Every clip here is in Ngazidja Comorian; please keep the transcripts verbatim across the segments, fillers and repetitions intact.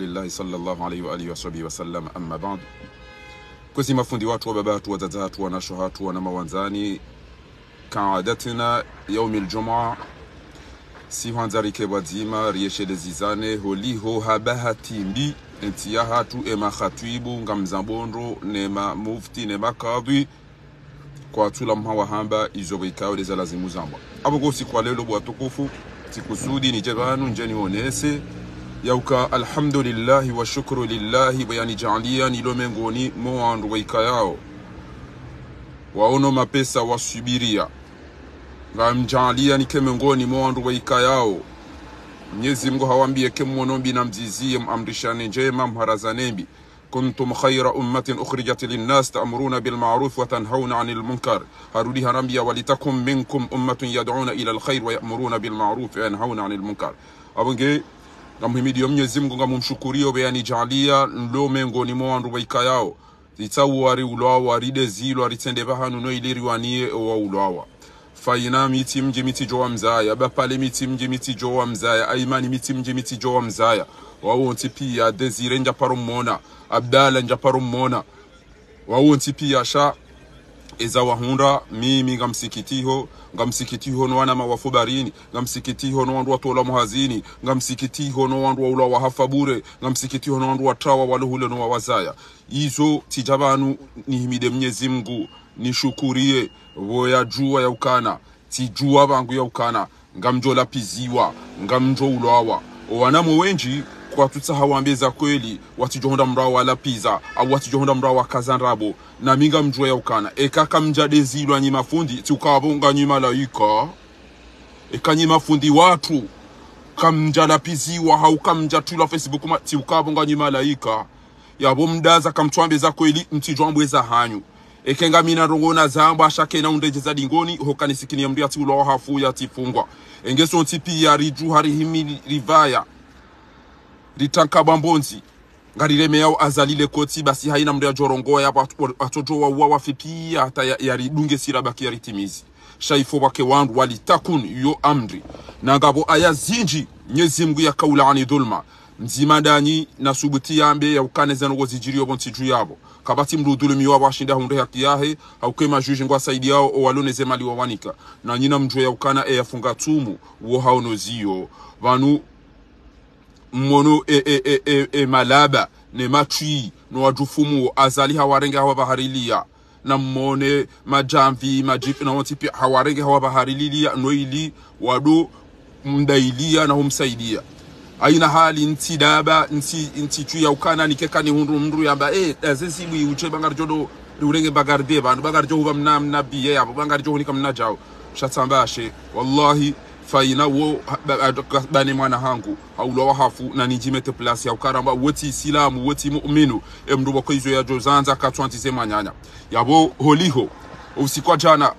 لله صلى الله عليه وآله وصحبه وسلم، أما بعد. Kwezi mafundi watru, wababa hatru, wadzadze hatru, wanashe hatru, wanama wandzani, كعادتنا يوم الجمعة, si hwandza rike pvwadzima, riyeshelezane, holiho ha bahati mbi, entsi yahatru, ema khatwibu, ngamzambo ndro, nema mufti, nema kadhwi, kwatsula mha wahamba izo pvo ikao ndeza lazimu zambwa. Apvo ko usiku wa leo, bo watukufu, tsikusudi nidje pvanu, ndje nionese, yauka alhamdulillahi wa shukru lillahi, pvo yanidjaaliya nilo mengoni mo wandru waikayao waono mapesa waswubiriya. Ngamdjaaliya nike mengoni mo wandru waikayao Mnyezi Mungu hawambiya eke mwono mbi namziziye, muamrishane ndjema, mharazane mbi. كنتم خير أمة أخرجت للناس تأمرون بالمعروف وتنهون عن المنكر. Harudi hanambiya ولتكن منكم أمة يدعون إلى الخير ويأمرون بالمعروف وينهون عن المنكر. Apvo nge, ngamhimidiyo Mnyezi Mungu, ngamumshukuriyo pvo yanidjaaliya nilo mengoni mo wandru waikayao, ritsawo wari ulwawa, ridezilwa, ritsende pvahanu no ili riwaniye owa ulwawa. Fayina mi tsi mdji mi tsidjo wamzaya, Bapale mi tsi mdji mi tsidjo wamzaya, Aimani mi tsi mdji mi tsidjo wamzaya. Wawontsi piya, Désiré ndjaparo mmona, Abdallah ndjaparo mmona. Wawontsi piya sha eza wahundra, mimi ngamsikitiho, ngamsikitiho no wanama wafu barini, ngamsikitiho no wandru watolwa mhazini, ngamsikitiho no wandru waulwawa hafa bure, ngamsikitiho no wandru watrawa walo hule no wawazaya. Izo tsidja pvanu nihimide Mnyezi Mungu, nishukuriye, pvo yadjuwa yaukana, tsidjuwa pvangu yaukana, ngamdjo lapviziwa, ngamdjo ulwawa. Owanamwe wendji, kwatsutsaha wambe za kweli, watsidjo hundra mndru awalapviza, au watsidjo hundra mndru awakaza ndrabo. Nami ngamdjuwa yaukana, eka kamdja dezilwa nyi mafundi, tsi uka pvo nganyi malaika. Eka nyi mafundi watru, kamdja lapviziwa, hau kamdja tulwa Facebook ma, tsi uka pvo nganyi malaika. Yapvo mdaza kamtsuwambe za kweli, mtsidjo wambwe za hanyu. Eke ngamina ndrongo nazambwa, sha kena undredjeza dingoni, hoka nisikini ya mndru yatsiulwawa hafu, yatsifungwa. Enge sontsi piya ridjuha rihimi ripvaya, ritanka bwambondzi, ngariremeyao Azali le kotsi, basi hayina mndru yadjo rongowa yapvo atso-, atsodjo wauwa wafi piya hata ya, yaridunge sira baki yaritimizi. Sha ifo pvwake wandru ولتكن yo amri. Na ngapvo aya zindji, Mnyezi Mungu yakaulaani dhulma. Mdzima ndanyi nasubuti yambe yaukana eze ndrongo zidjiriyo pvontsi dju yapvo, kapvatsi mndru udhulumiwa pvo ashinda ahundre haki yahe, hauka ema juge ngwasaidiyao owalo neze mali wawanika. Nanyi namdjuwe yaukana eya funga tsumu, wo haono ziyo. Pvanu mmono e, e, e, e, e malaba, ne matwi, no wadjufumu wo, Azali hawarenge hawapvahariliya. Na mmone madjamvi, madjipi, na wontsi piya, hawarenge hawapvahariliya, no ili wado mdailiya na humsaidiya. Hayina hali ntsi daba, ntsi, ntsi tsu yaukana, nike kani hundru mndru yamba, eh, daze zibwi, utse bangaridjo do, riurenge bangaride, pvanu bangaridjo hupva mna, mna biye yapvo, bangaridjo hunika mna djao. Sha tsamba she, wallahi, fayina wo, ha, ba, ba, ba, bane mwana hangu, haulwawa hafu, na nidjimete place ya ukaramba, wo tsi Isilamu, wo tsi mu'minu, e mndru pvoko izo yadjo zandza katsuwandzize mwananya. Yapvo holiho, usiku wa djana,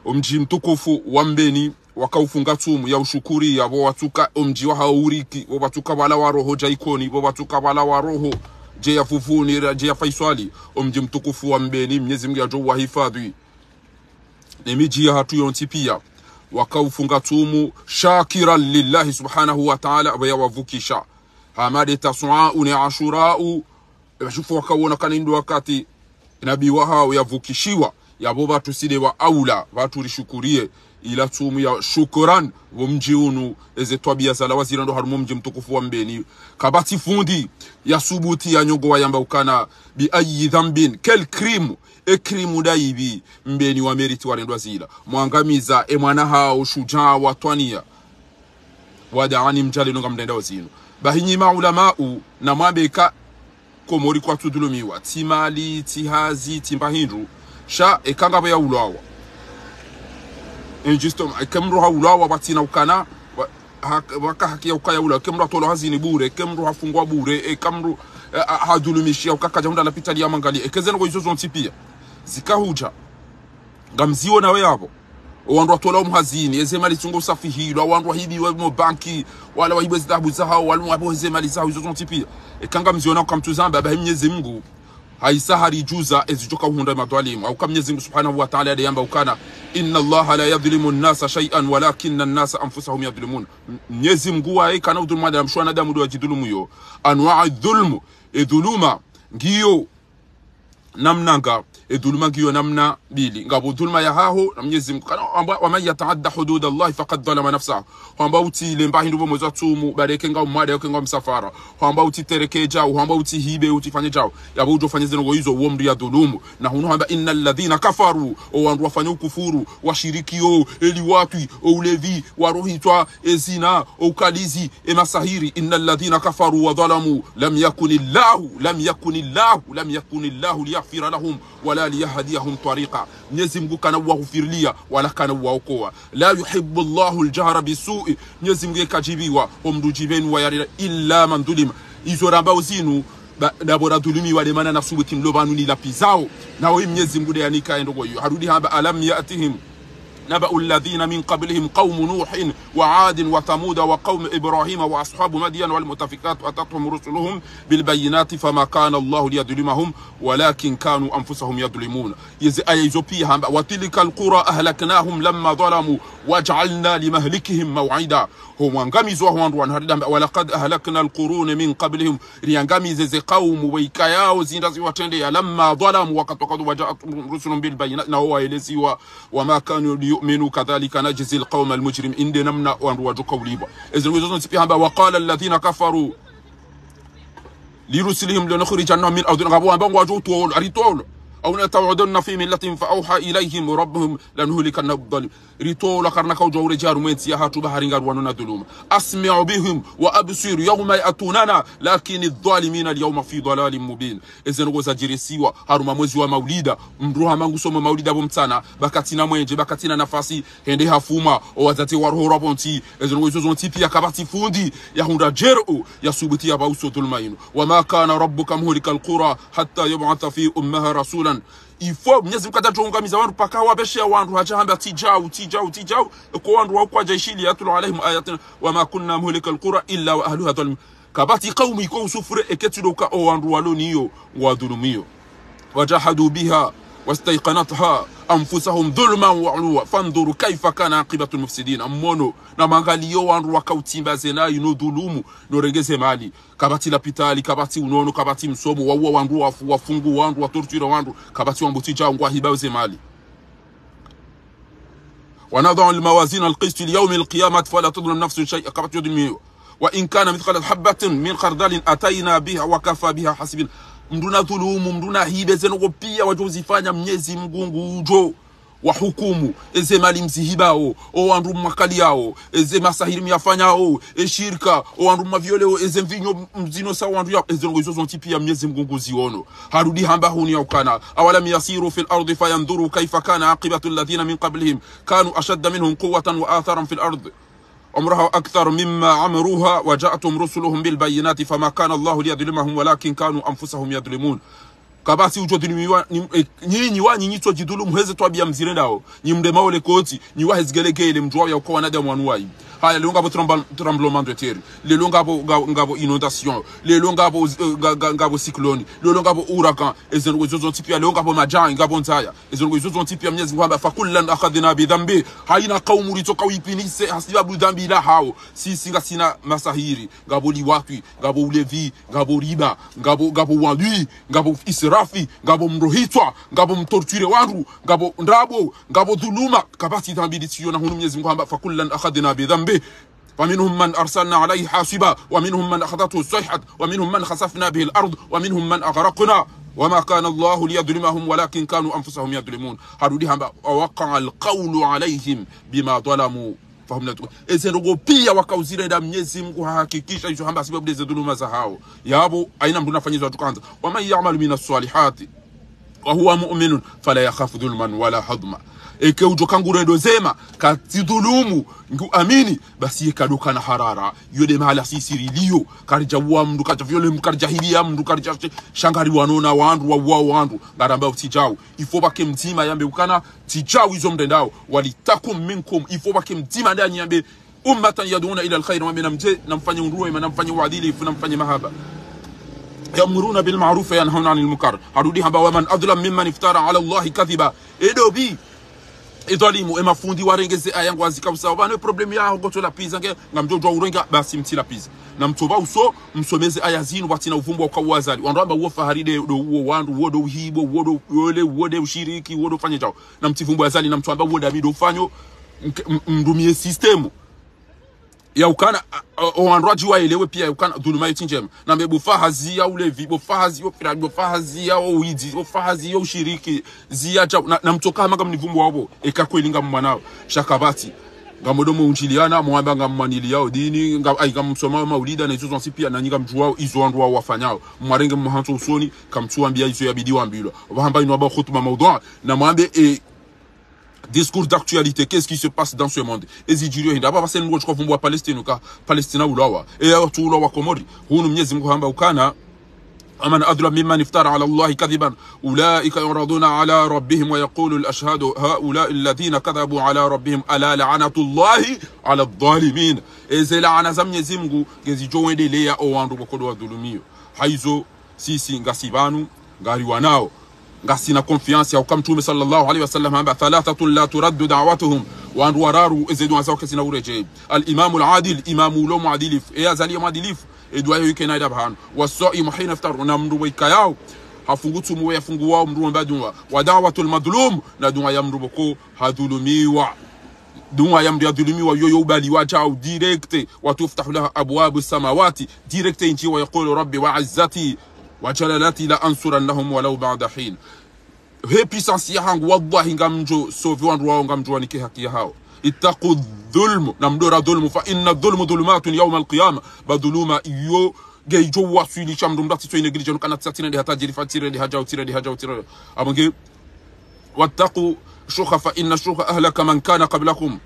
omdji mtukufu wa Mbeni, wakaufunga tsumu ya ushukuri, yapvo watsuka omdji wahawo uriki, pvo watsuka pvala wa roho dja Ikoni, pvo watsuka pvala wa roho dje ya Fufuni, ra-, dje ya Faiswali, omdji mtukufu wa Mbeni, Mnyezi Mungu yadjo wahifadhwi. Ne midji yahatru yontsi piya, wakaufunga tsumu, شاكرا لله سبحانه وتعالى, pvo yawavukisha. Hama nde Tasu'a, une Ashura'u, e mashufu wakawona kana ndo wakati, nabi wahawo yavukishiwa, yapvo pvatsu si nde wa aula, pvatsu rishukuriye, ila tsumu ya shukran, pvo mdji unu, eze twabiya zalawa zila ndo harumwa omdji mtukufu wa Mbeni. Kapvatsi fundi, yasubuti yanyongowa yamba ukana, بأي ذنب, quel crime, e crime ndayipvi, Mbeni wa mérite warendwa zila. Mwangamiza, e mwana hawo, shujaa wa twaniya. Wadaani mdjale nunga mrenda wa zinu. Bahi nyi maulamau, namwambe eka Komori kwatsudhulumiwa, tsi mali, tsi hazi, tsi mba hindru. Sha, eka ngapvo yaulwawa. Injustement, eke mndru haulwawa, pvatsina ukana, wa-, ha-, waka haki ya ukaya ula, eke mndru hatolwa hazini bure, eke mndru hafungwa bure, eke mndru, eh, ha-, hadhulumishiwa, uka kadja hundra lapitali ya mwangalie, eke ze ndrongo izo zontsi piya zikahudja. Ngamziwonao yapvo. Owandru watolwa omhazini, eze mali tsungo usafihilwa, owandru wahibiwa mo banki, wala wahibiwa eze dhahabu zahawo, wala wahibiwa eze mali zahawo, izo zontsi piya. Eka ngamziwonao kamtsuzamba, bahi Mnyezi Mungu Haisa haridjuza ezidjoka uhundra madhwalimu. Hauka Mnyezi Mngu Subhanahu wa Ta'ala yade yamba ukana: إن الله لا يظلم الناس شيئا ولكن الناس أنفسهم يظلمون. M-, Mnyezi Mngu waye kana udhulumu wanadamu, sha wanadamu ndo wadjidhulumu yo. Anwa'i dhulmu, edhuluma, ngiyo namna nga, edhuluma ngiyo namna mbili. Ngapvo dhuluma ya haho, na Mnyezi Mngu kana hamba: ومن يتعد حدود الله فقد ظلم نفسه. Hamba utsi lemba hindru pvo mwezi wa tsumu, bareke nga umwade, yoke nga msafara. Hamba utsi tereke djau, hamba utsi hibe, utsi fanye djau. Yapvo udjo fanye zendrongo izo, uwo mndru ya dhulumu. Na hunu hamba: إن الذين كفروا, o wandru wafanya ukufuru, washiriki yo, eliwatwi, o ulevi, warohitswa, ezina, o ukalizi, emasahiri. إن الذين كفروا وظلموا لم يكن الله، لم يكن الله، لم يكن الله ليغفر لهم ولا ليهديهم طريقا. Mnyezi Mngu kana uwahufirilia, wala kana uwaokoa. لا يحب الله الجهر بالسوء. Mnyezi Mngu yeka djibiwa, o mndru djibeni wa yarira, إلا من ظلم. Izo ramba uzinu, ba, ndapvo radhulumiwa demana na subuti mlo pvanu ni lapvizao. Na oyi Mnyezi Mngu de yanika endrongo iyo. Harudi hamba: ألم يأتهم نبأ الذين من قبلهم قوم نوح وعاد وثمود وقوم إبراهيم وأصحاب مدين والمؤتفكات أتتهم رسلهم بالبينات فما كان الله ليظلمهم ولكن كانوا أنفسهم يظلمون. Yeze aya izo pia hamba: وتلك القرى أهلكناهم لما ظلموا وجعلنا لمهلكهم موعدا. Ho mwangamizo wa wandru wanu harudi hamba: ولقد أهلكنا القرون من قبلهم. Riangamize ze kaumu weka yao zindra ziwatrende ya لما ظلموا, wakati wakati وجاءتهم رسلهم بالبينات, na wo waeleziwa وما كانوا ليؤمنوا كذلك نجزي القوم المجرمين. Inde namna wandru wadjoka ulipvwa. Ezendrongo izo zontsi pia hamba: وقال الذين كفروا لرسلهم لنخرجنهم من أرضنا. Ngapvo wamba ngwadjo utolwa, aritolwa. أو لتعودن في ملتهم فأوحى إليهم ربهم لنهلكن الظالمين. Ritolwa karina kaudjo uredjea harumwa entsi ya hatru ba hari ngaruwano na dhuluma. أسمع بهم وأبصر يوم يأتوننا لكن الظالمين اليوم في ضلال مبين. Ezendrongo zadjirisiwa harumwa mwezi wa maulida, mndru hama ngusomo maulida pvo mtsana, ba katsina mwenje, ba katsina nafasi, hende hafuma, o wadzadze warohorwa pvo ntsi. Ezendrongo izo zontsi pia kapvatsi fundi yahundra djero, yasubuti yapvauso dhuluma inu. وما كان ربك مهلك القرى حتى يبعث في أمها رسولا. Il faut Mnyezi Mngu kadjadjo ungamiza wandru paka wapveshe wandru hadja hamba: tsi djau, tsi djau, tsi djau. Eko wandru wakwadja ishili: يتلو عليهم آياتنا وما كنا مهلك القرى إلا وأهلها ظالمون. Kapvatsi kaumu iko usufure eka tsi ndo uka o wandru walo nayo wadhulumiyo. وجحدوا بها واستيقنتها أنفسهم ظلما وعلوا فانظر كيف كان عاقبة المفسدين. Mwono, na mwangaliyo wandru waka utsimba zena ino dhulumu, no renge ze mali. Kapvatsi lapitali, kapvatsi unono, kapvatsi msomo, wauwa wandru, wafu-, wafungu wandru, watorture wandru, kapvatsi wambo tsi djau, ngwahiba ze mali. ونضع الموازين القسط ليوم القيامة فلا تظلم نفس شيئا, kapvatsi yodhulumiyo. وإن كان مثقال حبة من خردل أتينا بها وكفى بها حاسبين. Mndru na dhulumu, mndru na hibe, zendrongo pia wadjo uzifanya Mnyezi Mngu ngudjo wahukumu. Eze mali mzihibao, o wandru mwakaliyao, eze masahiri myafanyao, e shirika, o wandru mwavioleo, eze mvinyo mzinosa wandru ya, ezendrongo izo zontsi pia Mnyezi Mngu nguziono. Harudi hamba hunu ya ukana: أولم يسيروا في الأرض فينظروا كيف كان عاقبة الذين من قبلهم كانوا أشد منهم قوة وآثارا في الأرض عمرها أكثر مما عمروها وجاءتهم رسلهم بالبينات فما كان الله ليظلمهم ولكن كانوا أنفسهم يظلمون. Kapvatsi udjo dhulumiwa, ni, eh, nyinyi wa nyinyi tso djidhulumu heze twabiya mzirendao, nyi mremao le koti, nyi wahe zigelegele, mdjuwa ya uka wanadamu wanu wayi. Haya, leo ngapvo trembl-, tremblement de terre. Leo ngapvo, nga-, ngapvo inondation. Leo ngapvo, eh, nga-, nga-, ngapvo cyclone. Leo ngapvo ouragan. Ezendrongo izo zontsi pia, leo ngapvo madjai, ngapvo ndzaya. Ezendrongo izo zontsi pia Mnyezi Mngu hamba: فكلا أخذنا بذنبه. Haina kaumu ritsoka uipinise hasibabu dhambi lahao. Sisi ngasina masahiri, ngapvo liwatwi, ngapvo ulevi, ngapvo riba, ngapvo, ngapvo wadui, ngapvo israfi, ngapvo mrohitswa, ngapvo mtorture wandru, ngapvo ndrabo, ngapvo dhuluma. Kapvatsi dhambi litsiyo na hunu Mnyezi Mngu hamba: فكلا أخذنا بذنبه. فمنهم من أرسلنا عليه حاصبا ومنهم من أخذته الصيحة ومنهم من خسفنا به الأرض ومنهم من أغرقنا وما كان الله ليظلمهم ولكن كانوا أنفسهم يظلمون. Harudi hamba: ووقع القول عليهم بما ظلموا فهم لا ينطقون. Ezendrongo pia waka uzirenda Mnyezi Mngu hahakikisha izo hamba sibabu de ze dhuluma zahao. Yapvo, haina mndru nafanye izo atukandza. ومن يعمل من الصالحات وهو مؤمن فلا يخاف ظلما ولا هضما. Eka udjo ka ngurendo zema, katsi dhulumu, ngu amini, basi ye kadjoka na harara. Yo de mahala sisi rilio. Karidja uwa mndru, karidja viole mndru, karidja hibiya mndru, karidja she-, sha ngariwano na wandru, wauwa wandru. Ngaramba utsi djau. Il faut pvake mdzima yambe ukana tsi djau izo mrendao. ولتكن منكم. Il faut pvake mdzima nde anyi yambe أمة يدعون إلى الخير, wambe namdje, namfanye undru wema, namfanye uadilifu, namfanye mahaba. يأمرون بالمعروف وينهون عن المنكر. Harudi hamba: ومن أظلم ممن افترى على الله كذبا. E ndopvi, e dhwalimu, e mafundi warenge ze aya ngwazikausawo. Pvanu e problème yaho ngotso lapviza nge, ngamdjo djuwa urenga, basi mtsi lapviza. Na mtopva uso, msome ze aya zinu, pvatsina uvumbu wa uka uwazali. Wandru wamba uwo fahari nde, ndo uwo wandru, uwo ndo uhibo, uwo ndo, uwo nde, uwo nde ushiriki, uwo ndo ufanye djao. Na mtsi vumbu wazali, na mtsu amba uwo ndami ndo ufanyo, mk-, m-, mrumie système. Ya ukana, a, a, o wandru wadji waelewe pia ya ukana, dhuluma yo tsi ndjema. Na mbe bo fahazi ya ulevi, bo fahazi yo firaki, bo fahazi ya o widzi, bo fahazi yo ushiriki, ziya djao, na, na mtsoka hama ngamnivumbu wapvo, eka kweli ngamwanao. Sha kapvatsi. Ngamdjo mundjiliana, mwamba ngamwaniliyao dini, nga, ai, ngamsomao maulida, na izo zontsi pia, nanyi ngamdjuwao, izo wandru wao wafanyao. Mwarenge mhantso usoni, kamtsu wambia izo yabidi wambilwa. Pvahamba inu amba khutba maudhua, na mwambe, e, discours d'actualité, qu'est-ce qui se passe dans ce monde? Ezi djiriyo hindri? Apva pvaseni ngo tsuka vumbu wa Palestine, ka Palestine ulawa. E ya wandru ulawa Komori. Hunu Mnyezi Mngu hamba ukana: ومن أظلم ممن افترى على الله كذبا أولئك يعرضون على ربهم ويقول الأشهاد هؤلاء الذين كذبوا على ربهم ألا لعنة الله على الظالمين. Eze laana za Mnyezi Mngu ngezidjo wendeleya o wandru pvoko ndo wadhulumiyo. Haizo, sisi ngasi pvanu, ngariwanao, ngasina confiance ya uka Mtrume صلى الله عليه وسلم hamba: ثلاثة لا ترد دعوتهم. Wandru wararu, eze dua zao kazina uredjei. الإمام العادل, imamu ulo mwadilifu, e azali ya mwadilifu, e dua yo yike na ida pvahanu. والصائم حين يفطر, na mndru pvo ikayao hafungu tsumu, we yafunguwao mndru womba dua. ودعوة المظلوم, na dua ya mndru pvoko hadhulumiwa. Dua ya mndru yadhulumiwa yoyo ubaliwa djao direct. وتفتح لها أبواب السماوات, direct indji, ويقول رب وعزتي وجلالتي لأنصرنهم ولو بعد حين. He puissance yahangu, wallahi, ngamdjo sauver wandru wao, ngamdjo wanike haki yahao. اتقوا الظلم, na mdora dhulmu, فإن الظلم ظلمات يوم القيامة. Ba dhuluma iyo ngeidjo waswilisha mndru mndru atsi tso inégligé, nukana tsa tsi rende hata djiri fa, tsi rende hadjao, tsi rende hadjao, tsi rende. Apvo nge, واتقوا الشح فإن الشح أهلك من كان قبلكم.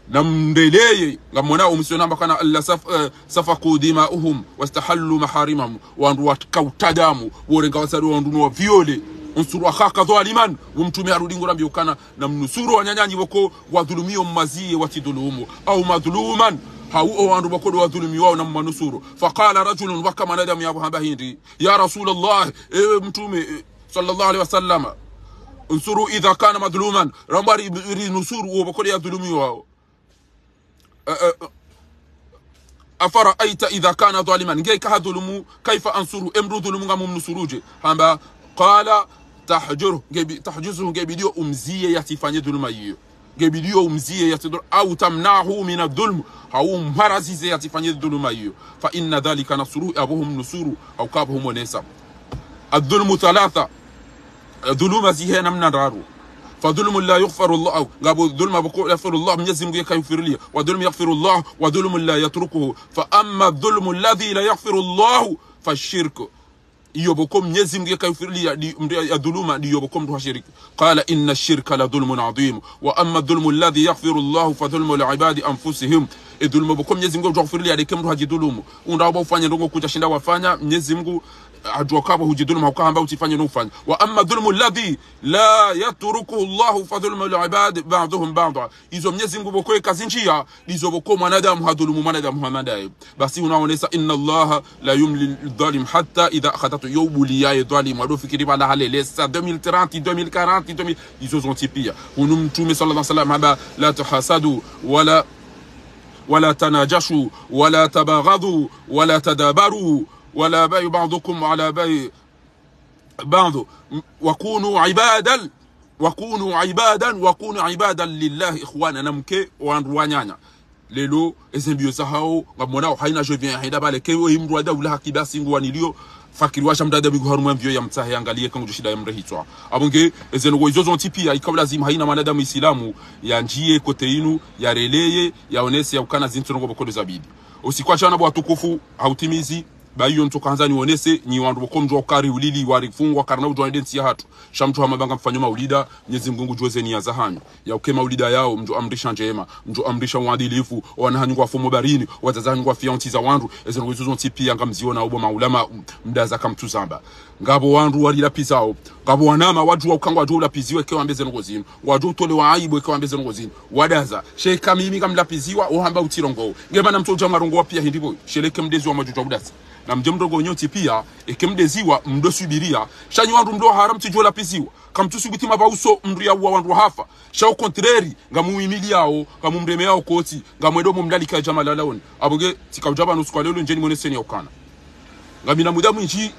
Na mndeleye, ngamwona umisiona mbakana ألا سف-, eh, سفكوا دماءهم واستحلوا محارمهم. Wandru wakautsa damu, worenga wazali wandru no wa viole. انصر أخاك ظالما. Wo Mtrume harudi ngurambiyo ukana, na mnusuru wananyanyu pvoko wadhulumiyo, mmaziye watsi dhulumu. أو مظلوما, hau o wandru pvoko ndo wadhulumiwao na mwanusuru. فقال رجل, waka mwanadamu yapvo hamba hindri: يا رسول الله, ewe Mtrume, eh, صلى الله عليه وسلم, انصروا إذا كان مظلوما, ramba ri, rinusuru uwo pvoko nde yadhulumiwao. Eh, eh, أفرأيت إذا كان ظالما, nge ika hadhulumu, كيف أنصره, e mndru dhulumu ngamumnusuruje? Hamba, قال تهجره, nge bi-, تهجره, nge bidiyo umziye yatsifanye dhuluma iyo. Nge bidiyo umziye yatsi dhul-, أو تمنعه من الظلم, hau umharazize yatsifanye dhuluma iyo. فإن ذلك نصره, apvo humnusuru, hau ka apvo humonesa. الظلم ثلاثة, dhuluma zihe namna ndraru. فظلم لا يغفر الله, ngapvo dhuluma pvoko يغفر الله, Mnyezi Mngu yeka yufirilia. وظلم يغفر الله، وظلم لا يتركه. فأما الظلم الذي لا يغفر الله فالشرك. Iyo pvoko Mnyezi Mngu yeka yufirilia, ndi, mndru ya, ya dhuluma, ndiyo pvoko mndru hashiriki. قال إن الشرك لظلم عظيم، وأما الظلم الذي يغفر الله فظلم العباد أنفسهم. E dhuluma pvoko Mnyezi Mngu udjo hufirilia ndeke mndru hadjidhulumu. Unda wamba ufanya ndrongo kudja shinda wafanya, Mnyezi Mngu hadjuwa ukaya hudjidhulumu, hauka hamba utsifanye no ufanya. وأما الظلم الذي لا يتركه الله فظلم العباد بعضهم بعضا. Izo Mnyezi Mngu pvoko yeka zindjia, ndizo pvoko mwanadamu hadhulumu mwanadamu hama ndaye. Basi unaonesa, إن الله لا يملي للظالم حتى إذا أخذته. Yo ubuliya ye dhwalimu, ado fikiri pvala halelesa, deux mille trente, deux mille quarante, deux mille, izo zontsi pia. Unu Mtrume صلى الله عليه وسلم hamba, لا تحاسدوا ولا، ولا تناجشوا ولا تباغضوا ولا تدابروا ولا يبع بعضكم على بيع بعض، وكونوا عبادا، وكونوا عبادا، وكونوا عبادا لله إخوانا. Na mke wandru wananya. Leo, eze mbio zahao, ngamwonao, haina je viens, haina pvale, ke we mndru wa daula haki basi nguwanilio, fakiri washa mdada mingu harumwa mbio ya mtsahe, angaliye ka ngudjo shinda ya mrehitswa. Apvo nge, eze ndrongo izo zontsi pia, ikao lazimu haina mwanadamu Isilamu, yandjiye kote inu, yareleye, yaonese, yaukana zintsu ndrongo pvoko ndo zabidi. Usiku wa djana bo watukufu, hautimizi, ba iyo ntsoka handza nionese, nyi wandru pvoko mdjuwa ukaya ulili, warifungwa, karina udjuwa nde ntsi yahatru. Sha mdjuwa hama ba ngamfanyo maulida, Mnyezi Mngu ngudjuwa ze niya zahanyu. Yauke maulida yao, mdjo amrisha ndjema, mdjo amrisha uadilifu, owana hanyu ngwafo mo barini, wadzadze hanyu ngwafia ontsi za wandru, eze ndrongo izo zontsi pia ngamzionao bo maulama, mdaza kamtsuzamba. Ngapvo wandru walila pizao, Ngapvo wanama wadjuwa uka ngwadjo ulapiziwa eka wambe ze ndrongo zinu. Ngwadjo utolewa aibu eka wambe ze ndrongo zinu. Wadaza. Sha eka mimi ngamlapiziwa, ohamba utsi ndrongo. Nge mana mtsodja mwarongowa piya hindri pvo. Sha eka mdeziwa mwadjodja udaza. Na mdje mrongowe nyontsi piya, eka mdeziwa, mdo subiriya. Sha nyi wandru mdo hara mtsidjo lapiziwa. Kamtsu subuti mapvauso mdru yauwa wandru hafa. Sha au contraire, ngamuhimiliyao, ngamumremeyao koti, ngamwendo mumlalika djama lalaoni. Apvo nge, tsika udja pvanu usiku wa leo, ndjeni mwoneseni ya ukana. Ngamina muda mwindji,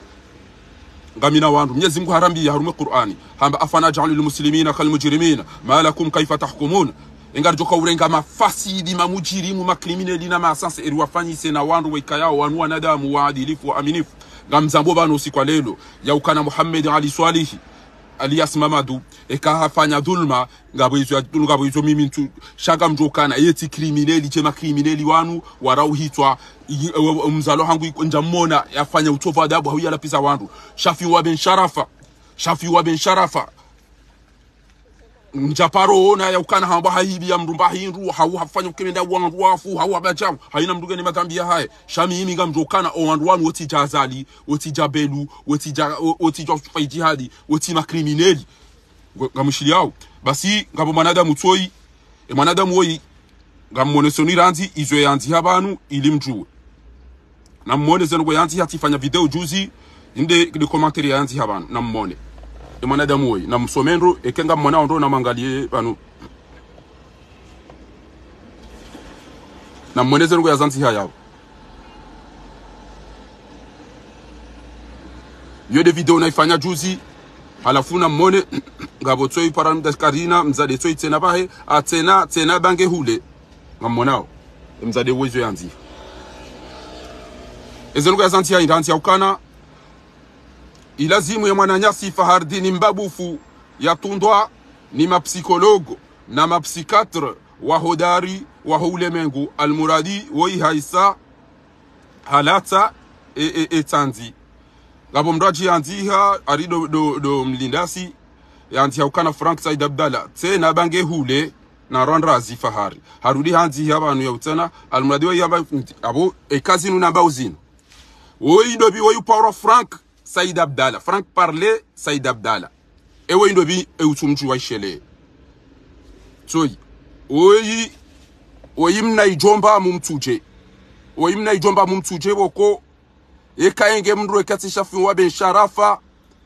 ngamina wandru. Mnyezi Mungu harambiya harumwa Kur'ani. Hamba, أفنجعل المسلمين كالمجرمين ما لكم كيف تحكمون. Enga ridjoka urenga mafasidi, mamujirimu, makrimineli na masanse, eri wafanyise na wandru wekayao, wanu wanadamu, waadilifu, waaminifu. Ngamzambo pvanu usiku wa leo, ya ukana Muhammad Ali Swalihi, alias Mamadu, eka hafanya dhulma, ngapvo izo ya dhulma, ngapvo izo mimi ntsu, sha ngamdjo ukana, yetsi krimineli, dje makrimineli wanu, warauhitswa, i-, e-, e-, mzalo hangu iko ndjamona, yafanya utovu adabu, hau yalapviza wandru. Shafiwa ben Sharafa, Shafiwa ben Sharafa. Ndjaparo ona ya ukana hamba hahibiya mdru mba hindru, hau hafanya ukemenda wandru wafu, hau habadjau, haina mdru ngena madhambi yahahe. Sha mimi ngamdjo ukana, o wandru wanu wotsi dja Azali, wotsi dja Belu, wotsi dja, o-, wotsi dja Usufa Idjihadi, wotsi makrimineli. Ngo-, ngamwishiliyao. Basi, ngapvo mwanadamu tsoyi, e mwanadamu woyi, ngammonesoni randzi, izo yandziha pvanu, ili mdjuwe. Namwone ze ndrongo yandziha tsifanya video juzi, inde, inde commentaire yandziha pvanu, namwone. E mwanadamu woyi, namsome ndro, eka ngamwona ondro namwangaliye pvanu. Namwone ze ndrongo yazandziha yapvo. Yo nde video naifanya juzi, halafu namwone, ngapvo tsoyi para mda karina, mdzadze tsoyi tsena pvahe, a tsena, tsena bange hule. Ngamwonao. E mdzadze wezo yandziha. Eze ndrongo yazandziha, inda yandziha ukana, ilazimu ye mwananyasi Fahardini Mbabufu yatundwa ni mapsikologo na mapsikatre wahodari waho ulemengu, almuradi woyi haisa halatsa e, e, e tsandzi. Ngapvo mdru adji yandziha, ari ndo, ndo, ndo mlindasi, yandziha ukana Franck Said Abdallah, tsena bange hule, na rwanda zi Fahari. Harudi handziha pvanu ya utsena, almuradi woyi hamba, apvo, eka zinu namba uzinu. Woyi ndopvi woyi upaurwa Franck Said Abdallah. Franck Parler Said Abdallah. Ewe ndopvi e utsumdji wa ishele. Tsoyi. Woyi, woyi mna idjomba mumtsudje. Woyi mna idjomba mumtsudje pvoko. Eka enge mdru eka tsi Shafiwa ben Sharafa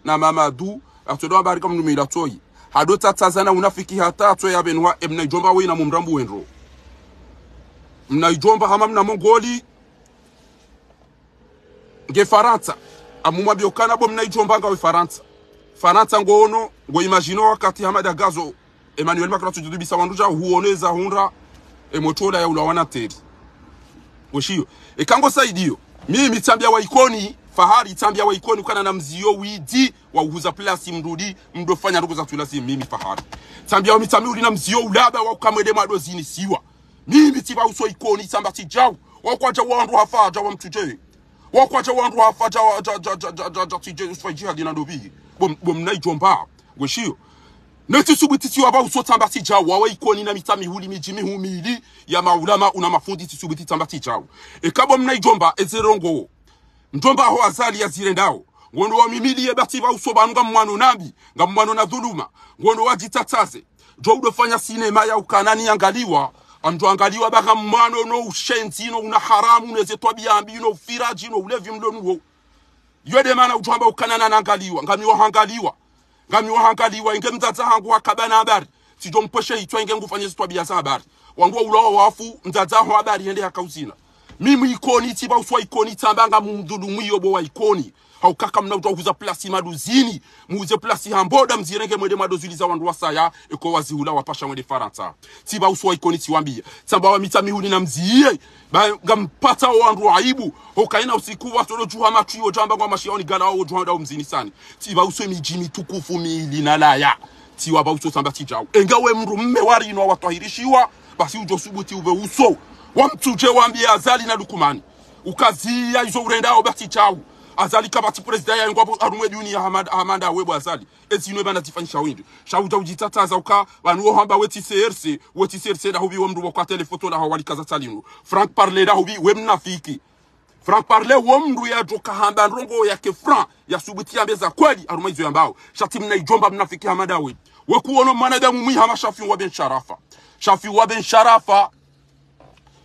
na Mamadu, atsodo habari kamnumila tsoyi. Hado tsatsaza na unafiki hata tsoyi abenwa e mna idjomba woyi na mumrambu wendro. Mna idjomba hama mna Mongoli, nge Farantsa. Amumwambiyo ukana bo mna idjomba ngawe Farantsa. Farantsa ngono, ngo imagino wakati Hamada Gazo, Emmanuel Macron atsudjudubisa wandru dja huoneza hundra, emotsola ya ulawana teri. Weshiyo. Eka ngo saidiyo. Mimi tsambiya wa Ikoni, Fahari tsambiya wa Ikoni, ukana na mziyo widi, wa uhuza plasi mdrudi, mdofanya ndrongo za tulazi mimi Fahari. Tsambiya wa mi tsambi uli na mziyo ulaba wa ukamwende mado zini siwa. Mimi tsi pvauso Ikoni tsamba tsi djau. Wakwadja wandru hafa dja wa mtsudje. Wakwadja wandru hafa dja wa, dja, dja, tsi dje, Usufa Idjihadi na ndopvi. Bo m-, bo mna idjomba. Weshiyo. Ne tsi subuti tsi wa pvauso tsamba tsi djau. Wawe Ikoni na Mitsamihuli midji mihuu mili ya maulama una mafundi tsi subuti tsamba tsi djau. Eka bo mna idjomba eze ndrongo. Ndjomba ho Azali ya zirendao. Ngondo wa mimili ye batsi pvauso pvanu ngamwano nambi, ngamwano na dhuluma. Ngondo wa djitsatsaze. Djo udofanya sinema ya ukana ni angaliwa. Amdjo angaliwa ba ngamwano no ushenzi, no una haramu, no eze twabiya mbi, no ufiradji, no ulevi mlo nuwo. Yo nde mana udjo hamba ukana na nangaliwa. Ngami wa hangaliwa. Ngami wa hangaliwa. Inge mdzadze hangu hakaba na habari. Tsidjo mpveshe itswa inge ngufanye eze twabiya za habari. Wangu wa ulawa wafu, mdzadze ho habari yende haka uzina. Mimi Ikoni, tsi pvauso Ikoni, tsamba ngamumdhulumu iyo bo wa Ikoni. Hauka kamna udja uhuza plasi mado zini, muuze plasi hamboda mzirenge mwende mado zili za wandru wasaya, eko wazihula wapasha mwende Farantsa. Tsi pvauso wa Ikoni tsiwambiye. Tsamba wa Mitsamihuli na mziye, ba ngampatsa wandru aibu. Hoka ina usiku wa solo djuha matwi yo djamba ngwa mashiya oni gala wo djuha nda umzini sani. Tsi pvauso midji mitukufu mili na laya. Tsi wa pvauso tsamba tsi djau. Enga we mdru mme wari ino watwahirishiwa, basi udjo subuti upve uso. Wa mtsudje wambiye Azali na Lukumani. Ukaziya izo urendao ba tsi djau. Azali kapvatsi prezida ya ngwapvo harumwa e duniya hama nda, hama nda we bo Azali. Ezi ino e bana zifanyisha windri. Sha udja udjitsatsaza uka, pvanu wo hamba we tsi C R C, we tsi C R C nda hupvi we mdru wo kwa tele foto la hawalika za tsalinu. Franck Parler nda hupvi we mnafiki. Franc parler, wo mndru yadjoka hamba ndrongo yake franc, yasubuti yambe za kweli, harumwa izo yambao. Sha tsi mna idjomba mnafiki hama ndawe. We kuono mwanadamu mwi hama Shafiu wa ben Sharafa. Shafiu wa ben Sharafa,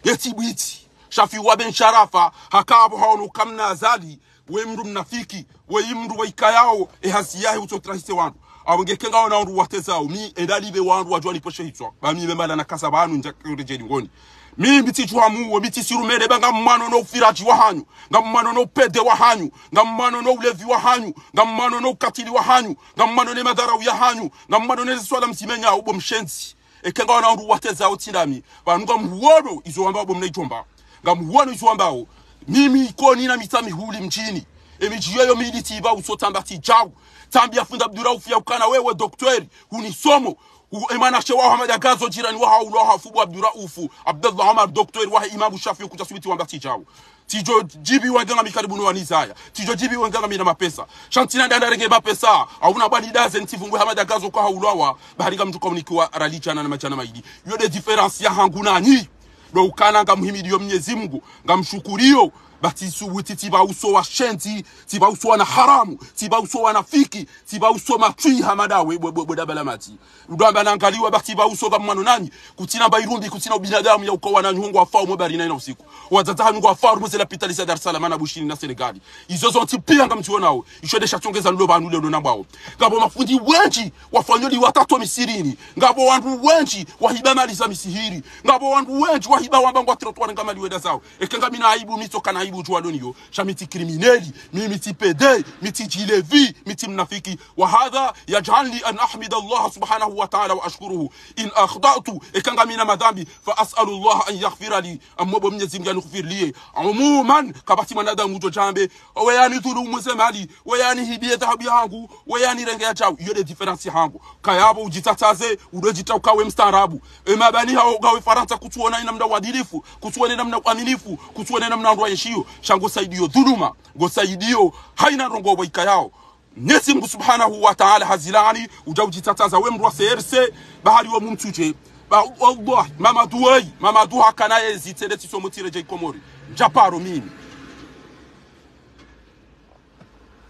yetsi bwitsi. Shafiu wa ben Sharafa, haka apvo haono uka mna Azali, we mndru mnafiki, we mndru wa ikayao, e hazi yahe utsotrahise wandru. Apvo nge kenga wana wandru watezao, mi enda libe wandru wadjuwa niposhe hitswa. Ba mi be mala na kasa pvanu ndja kure djeli ngoni. Mi mi tsidjuwa muwo, mi tsisirumele ba ngamwano no ufiradji wahanyu, ngamwano no upede wahanyu, ngamwano no ulevi wahanyu, ngamwano no ukatili wahanyu, ngamwano ne madharau yahanyu, ngamwano ne swala mzimenyao bo mshenzi. Eka ngwana wandru watezao tsi ndami, pvanu ngamhuono izo wambao bo mna idjomba. Ngamhuono izo wambao. Mimi Ikoni na Mitsamihuli mdjini. Emidji yoyo mili tsipva uso tsamba tsidjau. Tsambi ya fundi Abduraufu ya ukana wewe dokteri, hunisomo. Hu-, emwanashe wa Ahmad Agazo jirani wa haulwa hafu bo Abduraufu, Abdallah Omar dokteri wa Imamu Shafiu kutsa subuti wamba tsidjau. Tsidjo djibiwa nge ngami karibu no wanizaya. Tsidjo djibiwa nge ngami na mapesa. Sha ntsina ndanda renge mapesa. Hauna bwani daze ntsivungwe Ahmad Agazo kwa haulwawa. Bahari ngamdjo kaunikiwa rali djana na madjana mayili. Yo nde différence yahangu nanyi. Ndo ukana ngamhimidiyo Mnyezi Mngu. Ngamshukuriyo. Ba tsi subuti tsipva uso washenzi. Tsipva uso wana haramu. Tsipva uso wanafiki. Tsipva uso matswi hama ndawe bo, bo, bo dabala matsi. Udjo amba nangaliwa ba tsipva uso ngamwano nanyi. Kutsina mba irumbi, kutsina ubinadamu ya uka wananyu ngwafao mwe bahari na ina usiku. Wadzadze hanyu ngwafao harumwa ze lapitali za Dar es Salaam na Bushini na Senegali. Izo zontsi pia ngamtsionao. Isho nde shatsongeza nilo pvanu leo nambao. Ngapvo mafundi wendji wafanyoliwa tatu misihirini. Ngapvo wandru wendji wahiba mali za misihiri. Ngapvo wandru wendji wahiba wamba ngwa trottoir ngamaliwenda zao. Eka ngami na aibu mi tsoka na aibu djuwa loniyo. Sha mi tsi criminel, mi, mi tsi pede, mi tsi djilevi, mi tsi mnafiki. وهذا يجعلني أن أحمد الله سبحانه وتعالى وأشكره إن أخطأت, eka ngami na madhambi, فأسأل الله أن يغفر لي, ngamomba Mnyezi Mngu yanighufirie. عموما, kapvatsi mwanadamu udjo djambe, we yanidhulumu ze mali, we yanihibiye dhahabu yahangu, we yanirenge ya djau, iyo nde différence yahangu. Kaya apvo udjitsatsaze, udjo djita uka we mstaarabu. Emabani hao ngawe Farantsa kutsuona inamna uadilifu, kutsuona inamna uaminifu, kutsuona inamna wandru waenshiyo, sha ngosaidiyo dhuluma, ngosaidiyo haina ndrongo pvo ikayao. Mnyezi Mngu Subhanahu wa Ta'ala hazilaani, udja udjitsatsaza we mndru wa C R C, bahari wo mumtsudje. Ba, wallahi, Mamadou weyi, Mamadou hakana yezi tsende tsisomo tsire dje Ikomori. Ndjaparo mimi.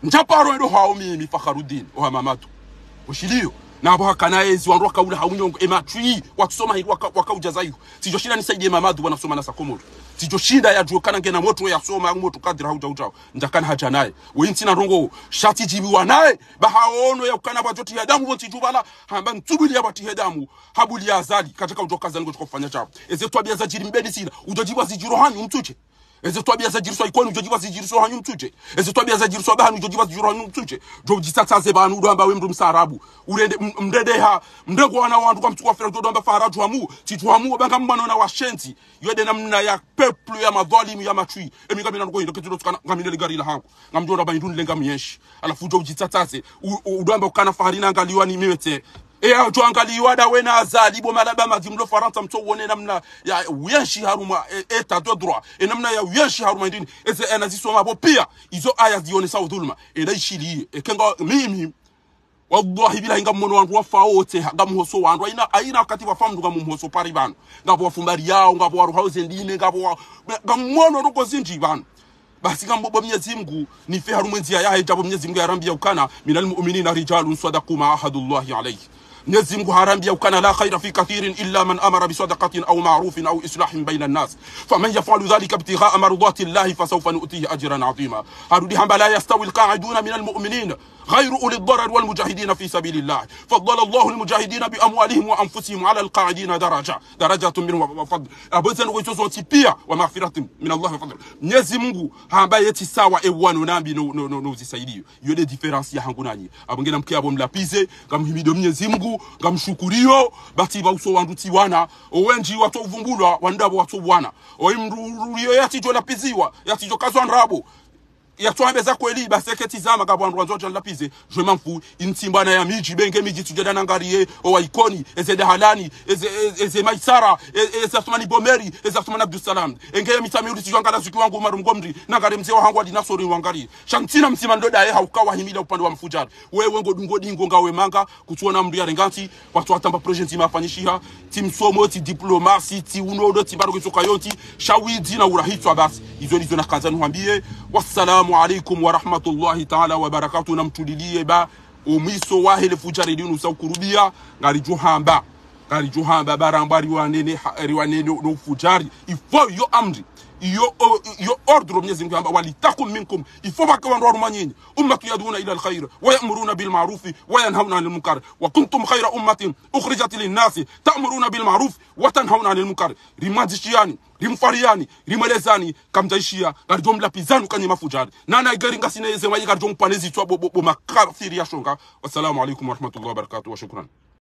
Ndjaparo endo hao mimi Fakharudin, oha Mamadou. Oshiliyo, na apvo hakana yezi wandru wakaula ha unyongo, ematswi, watsoma hindru waka, wakaudja zayihu. Tsidjo shinda nisaidiye Mamadou wanasoma nasa Komori. Tsidjo shinda yadjuwe kana ngena motro yasoma, motro kadri haudja udjao. Ndjakana hadja naye. Weyi ntsina ndrongo, sha tsidjibiwa naye, ba haono ya ukana pvwadjo tihe damu, pvo ntsidjubala, hamba ntsubuliya pvwatihe damu, habuliya Azali, kadjaka udjo kaza ningo tshoko fanya djao. Eze twabiya zadjiri Mbeni zila, udjo djibwa zidjiro hanyu mtsudje. Eze twabiya zadjiriswa Ikoni, udjo djibwa zidjiriso hanyu mtsudje. Eze twabiya zadjiriswa Bahani, udjo djibwa zidjiro hanyu mtsudje. Djo udjitsatsaze pvanu, udjo amba we mndru mstaarabu. Urende, m-, mrende ha, mrende ha wana wandru kwa mtsuku wa fera, udjo amba Fahara djuhamu, tsidjuhamu, ba ngamwano na washenzi. Iyo nde namna ya peuple ya madhwalimu ya matswi. Emi ngamina ndrongo hindru ketsi ndo tsukana, ngamina ligari lahangu. Ngamdjo amba hindru nilenga myenshi. Halafu udjo udjitsatsaze, u-, u-, udjo amba ukana Fahari nangaliwa ni miwetse. E yadjo angaliwa ndawe na Azali bo malaba madji mlo Farantsa mtso uone namna ya uyenshi harumwa, e, état de droit. E namna ya uyenshi harumwa indini. Eze aya nazisoma pvo pia. Izo aya zionesao dhuluma. E nda ishiliye. Eka nga mimi. Wallahi billahi ngamwono wandru wafao wontsi, ngamhoso wandru. Haina, haina wakati wafa mndru ngamumhoso pari pvanu. Ngapvo wafumbariyao, ngapvo waruhao ze ndimi, ngapvo wa-, ngamwono ndrongo zindji pvanu. Basi ngamomba Mnyezi Mngu, nife harumwa endziya yahe, djapvo Mnyezi Mngu yarambiya ukana, من المؤمنين رجال صدقوا ما عاهدوا الله عليه. Mnyezi Mngu harambiya ukana, لا خير في كثير إلا من أمر بصدقة أو معروف أو إصلاح بين الناس. فمن يفعل ذلك ابتغاء مرضات الله فسوف نؤتيه أجرا عظيما. Harudi hamba, لا يستوي القاعدون من المؤمنين غير أولي الضرر والمجاهدين في سبيل الله فضل الله المجاهدين بأموالهم وأنفسهم على القاعدين درجة، درجة منه وفضل. Apvo zinu kwezo zontsi pia, ومغفرة من الله وفضل. Mnyezi Mngu hamba yetsi sawa ewano nambi no, no, no, no uzisaidiyo. Iyo nde différence yahangu nanyi. Apvo ngena mke apvo mlapvize, ngamhimidiyo Mnyezi Mngu, ngamshukuriyo, ba tsi pva uso wandru tsi wana. Owendji watso uvumbulwa, wandru apvo watso wana. Oyi mndru uliyo yatsidjo lapviziwa, yatsidjo kazwa ndrabo. Ya tsuwambe za kweli, basi eke tsi zama ngapvo wandru wandzo wadja nilapvize, je m'en fous, intsi mbwana ya midji, benge midji tsudjenda nangariye, owa Ikoni, eze Dahalani, eze, eze, eze Maisara, e-, eze Athumani Bomeri, eze Athumani Abdussalam. Enge ya Mitsamihuli tsudjua ngala zuki wangu Umaru Mgomri, nangariye mze wahangu wa dinasori wangariye. Sha ntsina mtsima ndo daye hauka wahimila upande wa mafudjari. Wewe ngo dungo dingo ngawe manga, kutsuona mndru yarenga ntsi, watsu watamba projet ndzima yafanyishiha, tsi msomo, tsi diplomasi, tsi unodo, tsi baro kitsoka yontsi, sha widzi na urahitswa basi. Izo ndizo nakandza nihwambiye. Wassalamu alaikum warahmatullahi taala wabarakatuh. Namtuliliye ba, omwiso wahe le fudjari linu sa ukurubia, ngaridjo hamba. Ngaridjo hamba ba rambwa riwanene ha-, riwanene no, no fudjari. Il faut yo amri. Yo, o-, yo ordre Mwenyezi Mungu hamba, ولتكن منكم. Il faut pvwake wandru warumwa nyinyi. أمة يدعون إلى الخير ويأمرون بالمعروف وينهون عن المنكر وكنتم خير أمة أخرجت للناس تأمرون بالمعروف وتنهون عن المنكر. Rimwandzishiyani, rimfwariyani, rimwelezani, kamdjaishiya, ngaridjo mlapvizani uka nyi mafudjari. Nana igeri ngasina yeze mwayi ngaridjo mpvane zitswa bo, bo, bo makafiri ya shonga. Wassalamu alaikum warahmatullahi wabarakatuh. Wa shukran.